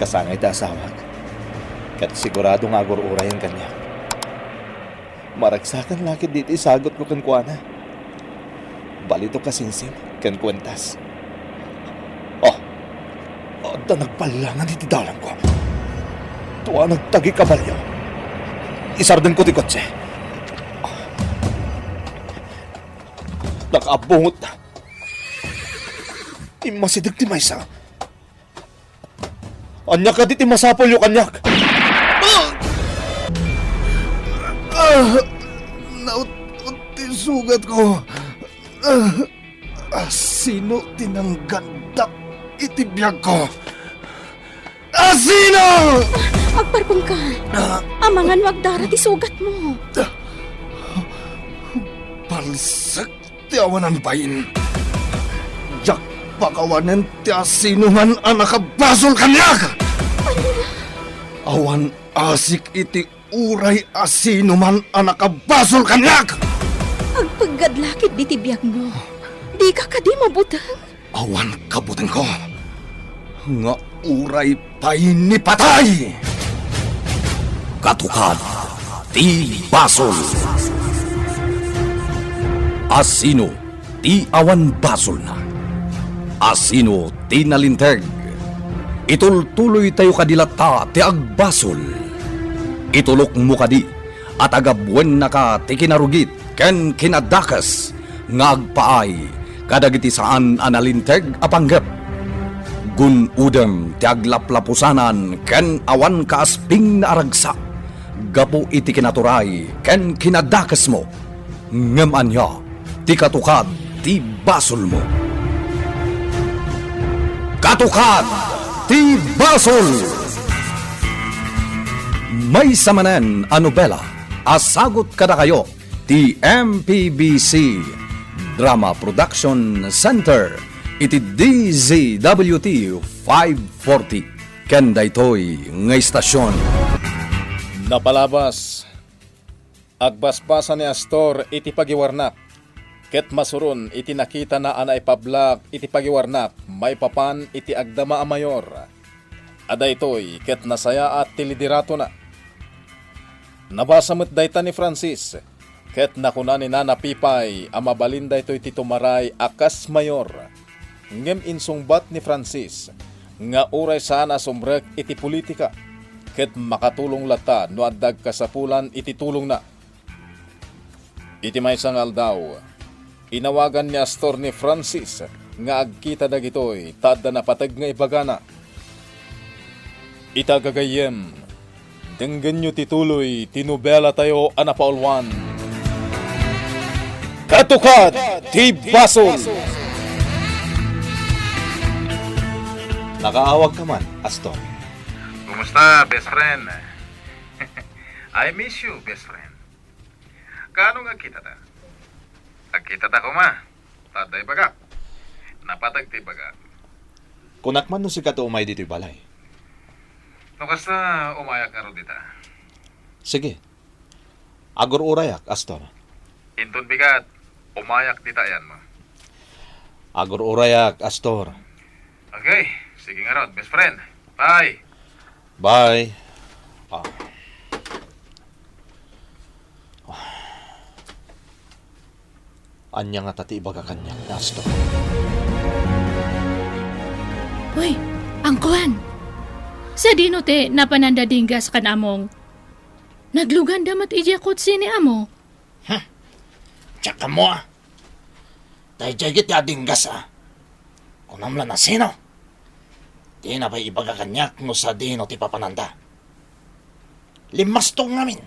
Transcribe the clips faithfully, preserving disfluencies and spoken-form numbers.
Sangay ti asawak, ket sigurado nga agur-urayen kaniak. Maragsakan la ketdi ti isagutko kenkuana. Balitok a singsing ken kuentas. Oh, adda nagballangan iti dalangko. Dua nagtagi kabalio. Isardengko ti kotse. Nakaabungotna. Immasideg ti maysa. Ania kadi ti masapulyo kaniak? Ah! Ah! Naut-ot ti sugatko. Ah! Asino ti nanggandak iti biagko? Asino? Agparpengka. Ah! Amangan no agdara ti sugatmo. Balsek ti awanan bain. Diak pakawanen ti asinoman a nakabasol kaniak. Awan asik iti uray asinoman a nakabasol kaniak. Agpeggad la ketdi ti biagmo. Dika kadi mabuteng? Awan kabutengko nga uray pay ni patay. Katukad ti basol. Asino ti awan basolna? Asino ti nalinteg? Itultuloytayo kadi latta ti agbasol. Itulokmo kadi a tagabuennaka ti kinarugit ken kinadakes nga agpaay kadagiti saan a nalinteg a panggep. Gun-odem ti aglaplapusanan ken awan kaaspingna a ragsak gapu iti kinaturay ken kinadakesmo. Ngem ania ti katukad ti basolmo? Katukad ti basol! Maysa manen a nobela a sagut kadakayo ti M P B C Drama Production Center iti D Z W T five forty ken daytoy nga istasion. Napalabas, agbasbasa ni Astor iti pagiwarnak, ket masuron iti nakitana a naipablak iti pagiwarnak maipapan iti agdama a mayor a daytoy ket nasayaat ti lideratona. Nabasa met dayta ni Francis, ket nakuna ni Nana Pipay a mabalin daytoy ti tumaray a kas mayor. Ngem insungbat ni Francis nga uray saan a sumrek iti politika, ket makatulong latta no adda agkasapulan iti tulongna. Iti maysa nga aldaw, inawagan ni Astor ni Francis nga agkita dagitoy ta adda napateg nga ibagana. Ita gagayyem, denggenyo ti tuloy ti nobelatayo a napauluan, Katukad ti Basol! Nakaawagka man, Astor. Kumusta, best friend? I miss you, best friend. Kaano nga agkitata? Agkitata koma. Ta adda ibagak. Napateg ti ibagak. Kunak man no sika ti umay ditoy balay. No kasta, umayak ngarud dita. Sige. Agur-urayak, Astor. Inton bigat, umayak dita ayanmo. Agur-urayak, Astor. Okay, sige ngarud, best friend. Bye. Bye. Ah. Ah. Ania ngata ti ibaga kaniak, Astor? Uy, angkuan! Sadino ti napananda dinggas kan among? Nagluganda met idiay kotse ni amo. Hmm. Diak ammo, a. Daydiay giti a dinggas, a. Kunam la no sino? Dina pay ibaga kaniak no sadino ti papananda. Limmastong ngamin.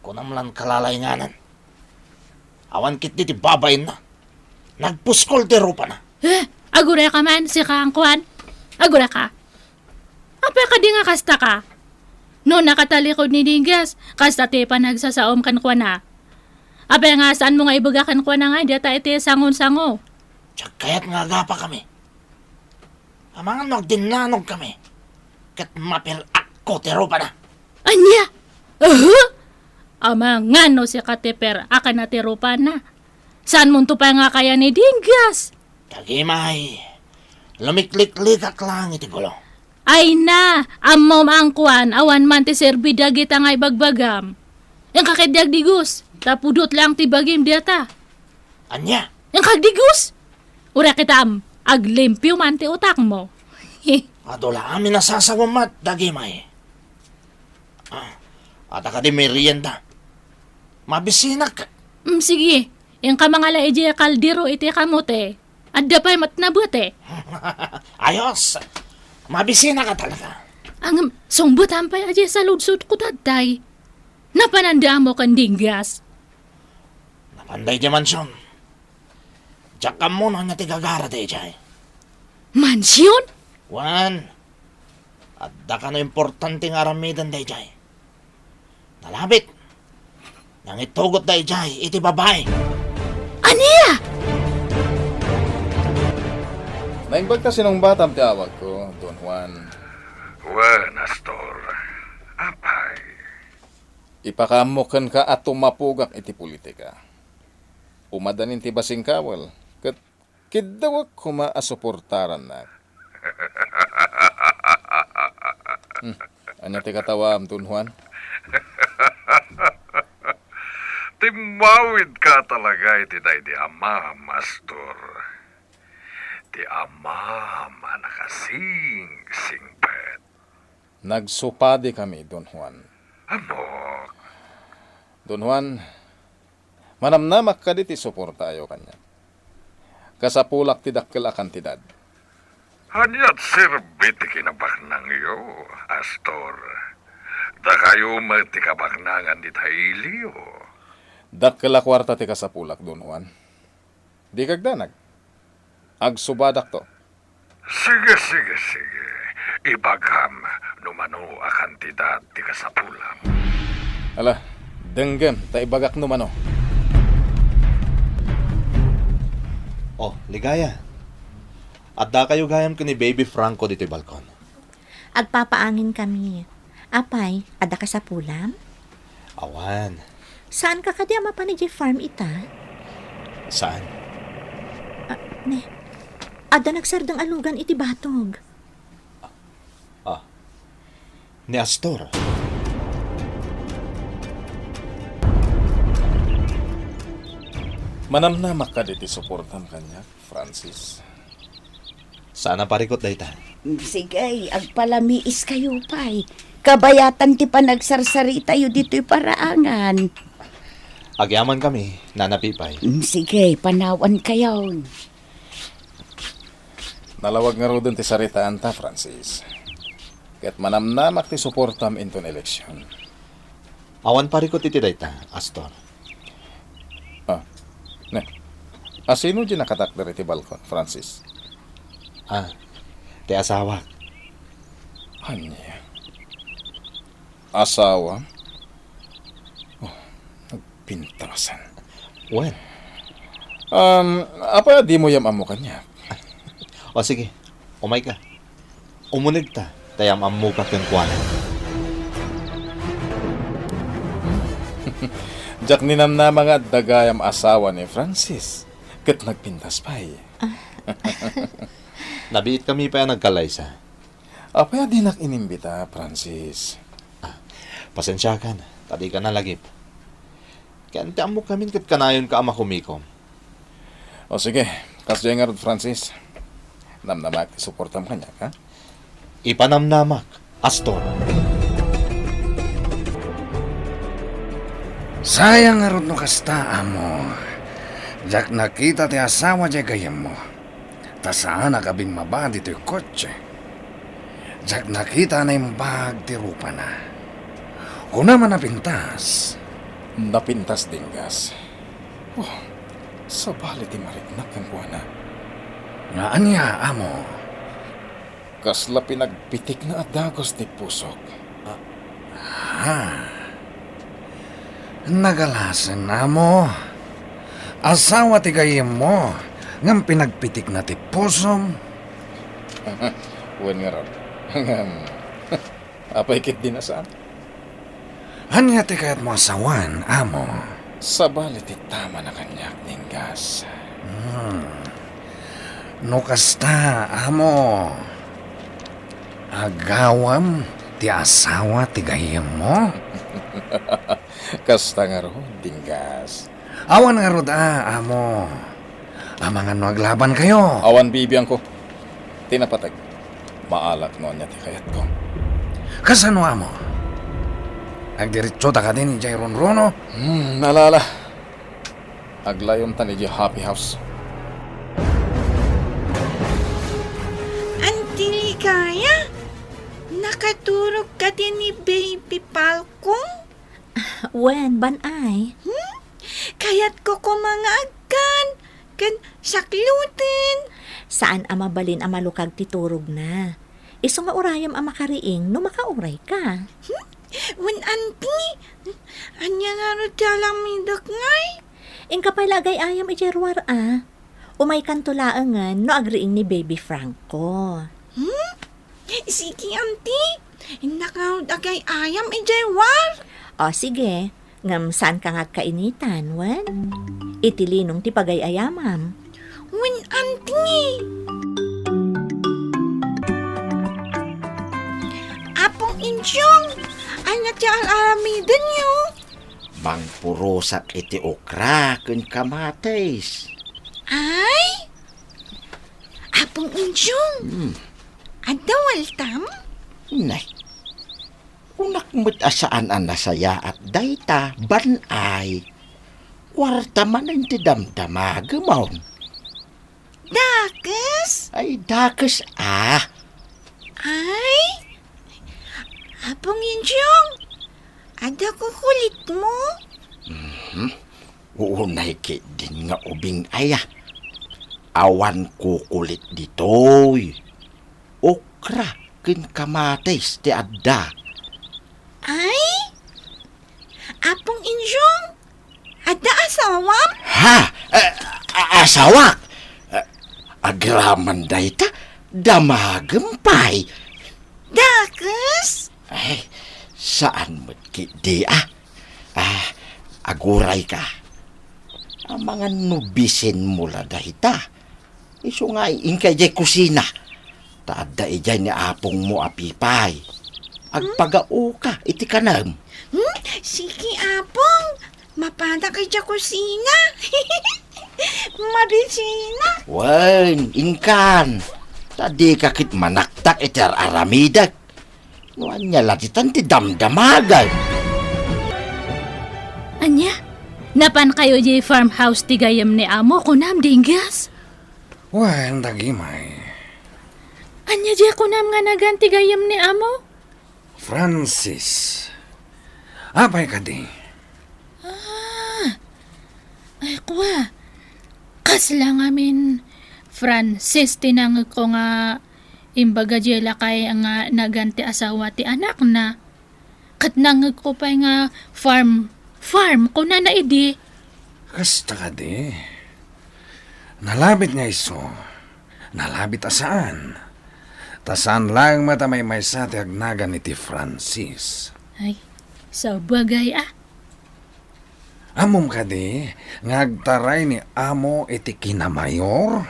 Kunam lan kalalainganan. Awan ketdi ti babainna. Nagpuskol ti rupana. Eh, agureka man, sika angkuan. Agureka. Apay kadi nga kasta ka? No nakatalikod ni Dinggas, kasta ti panagsasaom kenkuana. Apay nga saanmo nga ibaga kenkuana nga dita iti sango-sango? Diak kayat nga agapa kami. Amangan no agdinnanog kami, ket maper-akko ti rupana. Ania? Aha? Amangan no sika ti per-akna ti rupana. Saanmonto pay nga kaya ni Dinggas? Dagimay, lumikliklikak lang iti gulo. Ay na, ammom angkuan, awan man ti serbi dagita nga ibagbagam. Inka ketdi agdigus, ta pudot lang ti bagim data. Ania? Inka agdigus? Uray kitam, aglimpio man ti utakmo. Adu la amin a sasawam met dagimay. Ah, adda kadi merienda? Mabisinak. Mm, sige, inka mangala idiay kaldero iti kamote. Adda pay met nabete. Ayos! Mabisinak a talaga. Ngem, sungbatam pay idiay saludsodko, tatay. Napananda ammo ken Dinggas? Napan daydiay mansion. Diak ammo no ania ti gagara daydiay. Mansion? Wen, adda kano importante nga aramiden daydiay. Nalabit. Nangitugot daydiay iti babai. Ania? Naimbag ta sinungbatam ti awagko, Don Juan. Wen, Astor. Apay. Ipakaammo kenka a tumapugak iti politika. Umadanin ti basingkawel, ket kiddawek koma a suportarannak. Hmm, ania ti katawam, Don Juan? Timmawidka talaga iti daydi amam, Astor. Ti amam a nakasingsingpet. Nagsupadikami, Don Juan. Ammok. Don Juan, manamnamak kadi ti suportaayo kaniak. Kasapulak ti dakkel a kantidad. Ania ti serbi ti kinabaknangyo, Astor? Dakayo met ti kabaknangan dita iliyo. Dakkel a kuarta ti kasapulak, Don Juan. Dika agdanag. Agsubadakto. Sige, sige, sige. Ibagam no mano a kantidad ti kasapulam. Ala, denggem ta ibagak no mano. Oh, Ligaya. Addakayo gayam ken ni Baby Franco ditoy balkon. Agpapaangin kami. Apay, adda kasapulam? Awan. Saanka kadi a mapan idiay farm ita? Saan? Ah, ne. Adda nagsardeng a lugan iti batog. Ah. Ni Astor. Manamnamak kadi ti suportam kaniak, Francis? Saan a parikut dayta? Sige, agpalamiiskayo pay. Kabayatan ti panagsarsaritayo ditoy paraangan. Agyamankami, Nana Pipay. Mm, sige, panawankayon. Nalawag ngaruden ti saritaanta, Francis. Ket manamnamak ti suportam inton eleksion. Awan parikut iti dayta, Astor. Ah, ne. Asino diay nakatakder iti balkon, Francis? Ah, ti asawak. Ania? Asawa? Oh, nagpintasan. Wen. Um, apay a dimo yam-ammo kaniak? O sige, umayka. Umunegta, ta yam-ammoka kenkuana. Diak ninamnama nga adda gayam asawa ni Francis, ket nagpintas pay. Ah. Nabiitkami pay a nagkallaysa. Apay a dinak inimbita, Francis? Ah, pasensiakan, ta dika nalagip. Ken ti ammok ngamin ket kanayonka a makumikom. O sige, kasdiay ngarud, Francis. Namnamak ti suportam kaniak, ha? Ipanamnamak, Astor. Sayang ngarud no kasta, amo. Diak nakita ti asawa diay gayyemmo. Ta saanak a bimmaba ditoy kotse. Diak nakita a naimbag ti rupana. Kunam a napintas. Napintas, Dinggas. Oh, sabali ti mariknak kenkuana. Nga ania, amo? Kasla pinagpitikna a dagus ti pusok. Ah. Ha? Nagalasen, amo. Asawa ti gayyemmo, ngem pinagpitikna ti pusom. Wen ngarud. Ngem, apay ketdi a saan? Ania ti kayatmo a sawen, amo? Sabali ti tamana kaniak, Dinggas. Hmm. No kasta, amo. Agawam ti asawa ti gayyemmo? Kasta ngarud, Dinggas. Awan ngarud a, amo. Amangan no aglabankayo. Awan bibiangko. Ti napateg, maalak no ania ti kayatko. Kasano, amo? Agdiretsota kadin idiay runruno? Hmm, ala, ala. Aglayontan idiay happy house. Auntie Ligaya, nakaturog kadi ni Baby Falcon? Wen, Ban-ay. Hmm? Kayatko koma nga agkan ken sakloten. Saan a mabalin a malukag ti turogna. Isu nga urayem a makariing no makaurayka. Hmm? Wen, Auntie, ania ngarud ti aramidek ngay? Inka pay la agay-ayam idiay ruar a. Umaykanto laengen no agriing ni Baby Franco. Hmm? Sige, Auntie. Innak ngarud agay-ayam idiay ruar. O, sige. Ngem saanka nga agkainitan, wen? Iti linong ti pagay-ayamam. Wen, Auntie. Apong Insyong, ania ti ar-aramidenyo? Mangpurosak iti okra ken kamatis. Ay? Apong Insyong, hmm, adda waltam? Nay, kunak met a saan a nasayaat dayta, Ban-ay. Kuarta manen ti damdamagem. Dakes? Ay, dakes a. Ay? Apong Insyong, adda kukulitmo? Mhm. Unay ketdin nga ubing aya. Awan kukulit ditoy. Okra ken kamatis ti adda. Ay? Apong Insyong, adda asawam? Ha? A-, a-, asawak? A-, agraman dayta, damagem pay. Dakes? Ay, saan met ketdi a. Ah, agurayka. Amangan no bisinmo la dayta. Isu nga inka idiay kusina. Ta adda idiay ni apongmo a Pipay. Agpagaoka iti kanem. Hmm? Sige, Apong. Mapadak idiay kusina. Mabisina. Wen, inkan. Ta dika ket manaktak iti ar-aramidek. No ania la ditan ti damdamagem? Ania? Napankayo idiay farmhouse ti gayyem ni Amo, kunam, Dinggas? Wen, dagimay. Ania diay kunam nga nagan ti gayyem ni Amo? Francis. Apay kadi? Ah. Ay, kua. Kasla ngamin Francis ti nangegko nga imbaga diay lakay nga nagan ti asawa ti anakna. Ket nangegko pay nga farm, farm, kunana idi. Kasta kadi. Nalabit nga isu. Nalabit a saan. Ta saan laeng met a maymaysa ti agnagan iti Francis. Ay, sabagay a. Ammom kadi nga agtaray ni Amo iti kinamayor?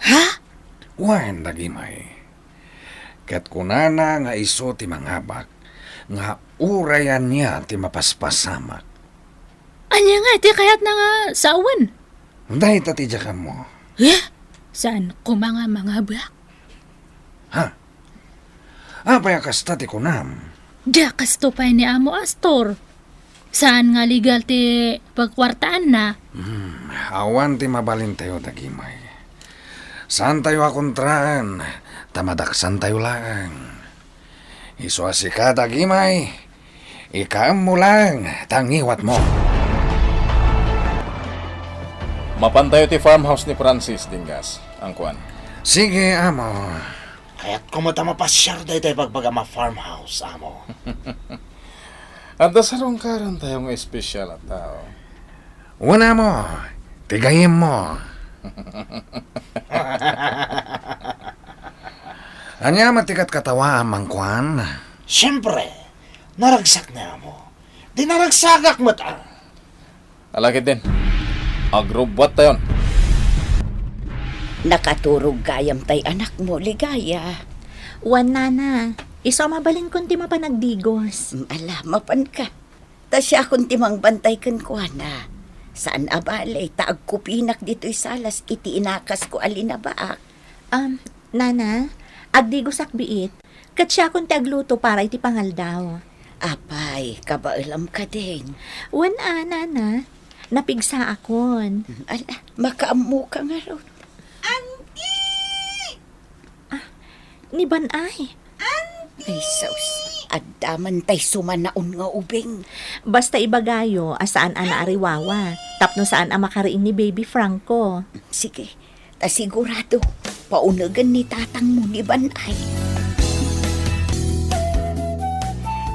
Ha? Wen, dagimay. Ket kunana nga isu ti mangabak nga uray ania ti mapaspasamak. Ania nga iti kayatna nga sawen? Dayta ti diak ammo. Eh? Saan koma nga mangabak? Ha? Apay a kasta ti kunam? Dia kasto pay ni Amo Astor. Saan nga legal ti pagkuartaanna? Hmm, awan ti mabalintayo dagimay. Saantayo a kontraan, ta madaksantayo laeng. Isu a sika dagimay, ikaemmo laeng ta ngiwatmo. Mapantayo ti farmhouse ni Francis, Dinggas. Angkuan. Sige, amo. Kayatko met a mapasiar daytoy bagbagam a farmhouse, amo. Adda sarungkarantayo nga espesyal a tao. Wen, amo, ti gayyemmo. Ania met ti katkatawaam, angkuan? Siempre, naragsak ni amo. Di naragsakak met a. Ala ketdin, agrubbuattayon. Nakaturog gayam tay anakmo, Ligaya. Wen, Nana, isu a mabalinkon ti mapan agdigos. Mm, ala, mapanka. Ta siakon ti mangbantay kenkuana. Saan a bale, ta agkupinak ditoy salas iti inakasko a linabaak. Um, Nana, agdigosak biit. Ket siakon ti agluto para iti pangaldaw. Apay, kabaelam kadin? Wen a, Nana. Napigsaakon. Mm, ala, makaammoka ngarud. Auntie! Ah, ni Ban-ay. Auntie! Ay, sus. Adda man tay sumanaon nga ubing. Basta ibagayo a saan a naariwawa, tapno saan a makariing ni Baby Franco. Sige, ta sigurado, paunegen ni tatangmo ni Ban-ay.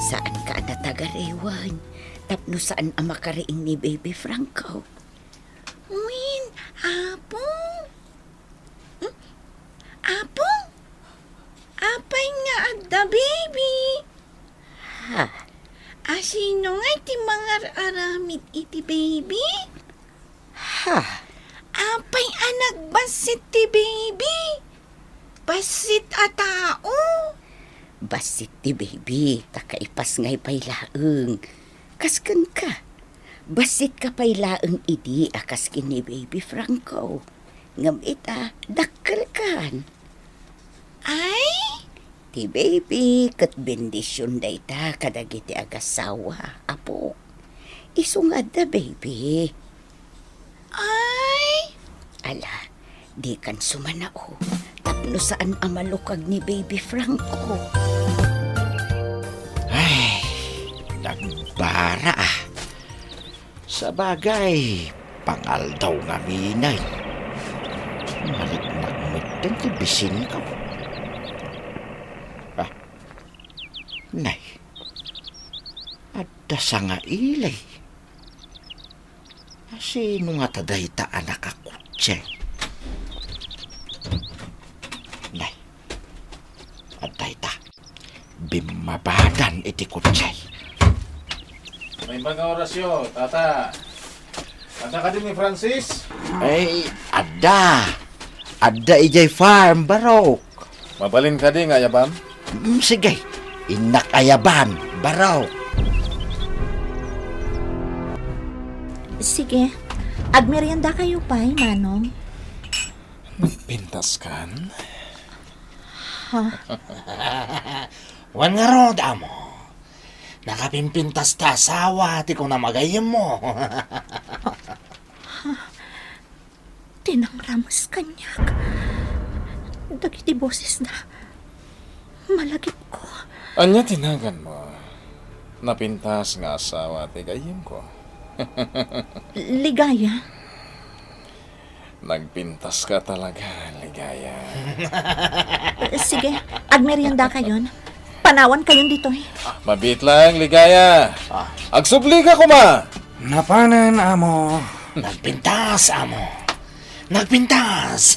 Saanka a natagarewan, tapno saan a makariing ni Baby Franco. Wen, Apo? Hmm? Apo? Apay nga adda, baby? Ha? Asino nga iti mangar-aramid iti baby? Ha? Apay a nagbassit ti baby? Bassit a tao? Bassit ti baby, ta kaipasngay pay laeng. Kas kenka, bassitka pay laeng idi a kas ken ni Baby Franco. Ngem ita, dakkelkan. Ay? Ti baby ket bendision dayta kadagiti agasawa, apo. Isu nga adda baby. Ay! Ala, dikan sumanao. Tapno saan a malukag ni Baby Franco. Ay, nagbara, ah. Sabagay, pangaldaw ngamin ay. Maliknak metten ti bisinko. Ah, nay, adda sangaili. Asino ngata dayta a nakakotse? Nay, adda ita. Bimmabadan iti kotse. Naimbag nga orasyo, tata. Adda kadi ni Francis? Ay, adda. Adda idiay farm, barok. Mabalin kadi nga ayabam? Mm, sige. Innak ayabam, barok. Sige. Agmerienda kayo pay, Manong. Nagpintas kan? Ha? Wen ngarud, amo. Nakapimpintas ti asawa ti kunam a gayyemmo. Tinangrames kaniak dagiti bosesda. Malagipko. Ania ti naganmo? Napintas nga asawa ti gayyemko. Ligaya. Nagpintas ka talaga, Ligaya. Sige, agmerienda kayon. Panawan kayon ditoy. Mabiit lang, Ligaya. Ah. Agsubli ka koma. Napanen, amo. Nagpintas, amo. Nagpintas.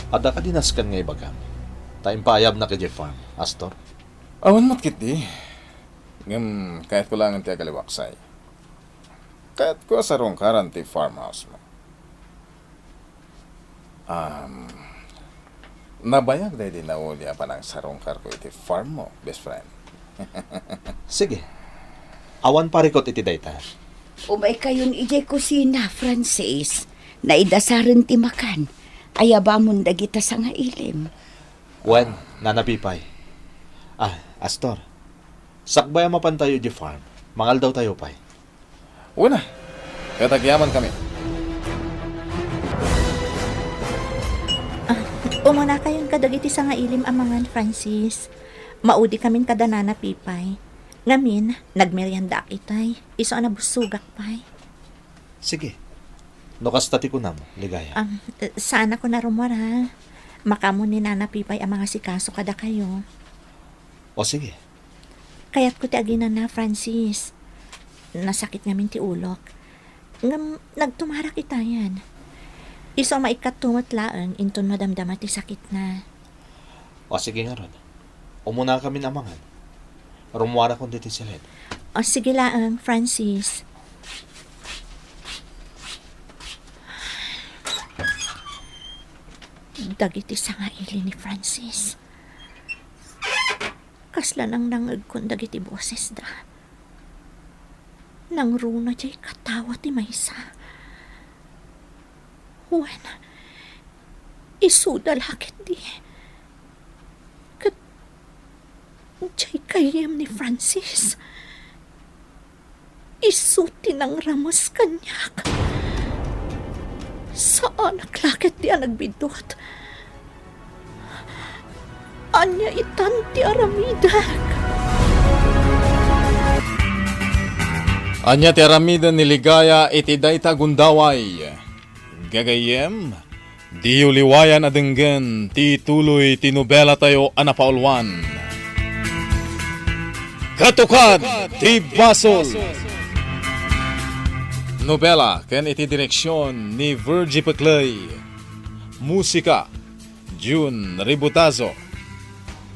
Adda kadi nasken nga ibagam? Ta impaayabnak idiay farm, Astor. Awan met ketdi. Ngem, kayatko laeng ti agaliwaksay. Kayatko a sarungkaran ti farmhouse mo. Um, nabayag daydi nauli a panangsarungkarko iti farm mo, best friend. Sige. Awan parikut iti dayta. Umay kayon idiay kusina, Francis. Naidasaren ti makan. Ayabamon dagita sangailim. Wen, Nana Pipay. Ah, Astor. Sakbay a mapantayo idiay farm, mangaldaw tayo pay. Wen a, ket agyamankami. Ah, umunakayon kadagiti sangailim a mangan, Francis. Maudikamin kada Nana Pipay. Ngamin, nagmeriendaak itay. Isu a nabussogak pay. Sige. No kasta ti kunam, Ligaya. Am, eh, saanakon a rummuar, ha? Makaammo ni Nana Pipay a mangasikaso kadakayo. O, sige. Kayatko ti aginana, Francis. Nasakit ngamin ti ulok. Ngem nagtumarak itayen. Isu a maikkatto met laeng inton madamdama ti sakitna. O, sige ngarud. Umunakamin a mangan. Rummuarakon ditoy siled. O, sige laeng, Francis. dagiti sangaili ni Francis. Kasla nangnangngegkon dagiti bosesda. Nangruna diay katawa ti maysa. Wen, isuda la ketdi. Ket diay gayyem ni Francis. Isu ti nangrames kaniak. Saanak la ketdi a nagbiddut. Ania itan ti aramidek? Ania ti aramiden ni Ligaya iti dayta a gundaway? Gagayyem, diyo liwayan a denggen ti ituloy ti nobelatayo a napauluan, Katukad ti Basol. Nobela ken iti direksion ni Virgie Peclay. Musika, Jun Ributazo.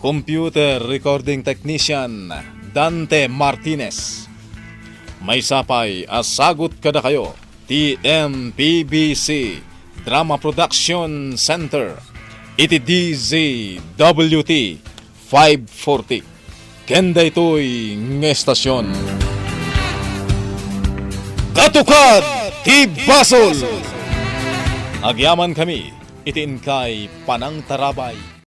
Computer recording technician, Dante Martinez. Maysa pay a sagut kadakayo ti M P B C Drama Production Center iti D Z W T five forty. Ken daytoy nga estasion, Katukad ti Basol! Agyamankami iti inkay panangtarabay.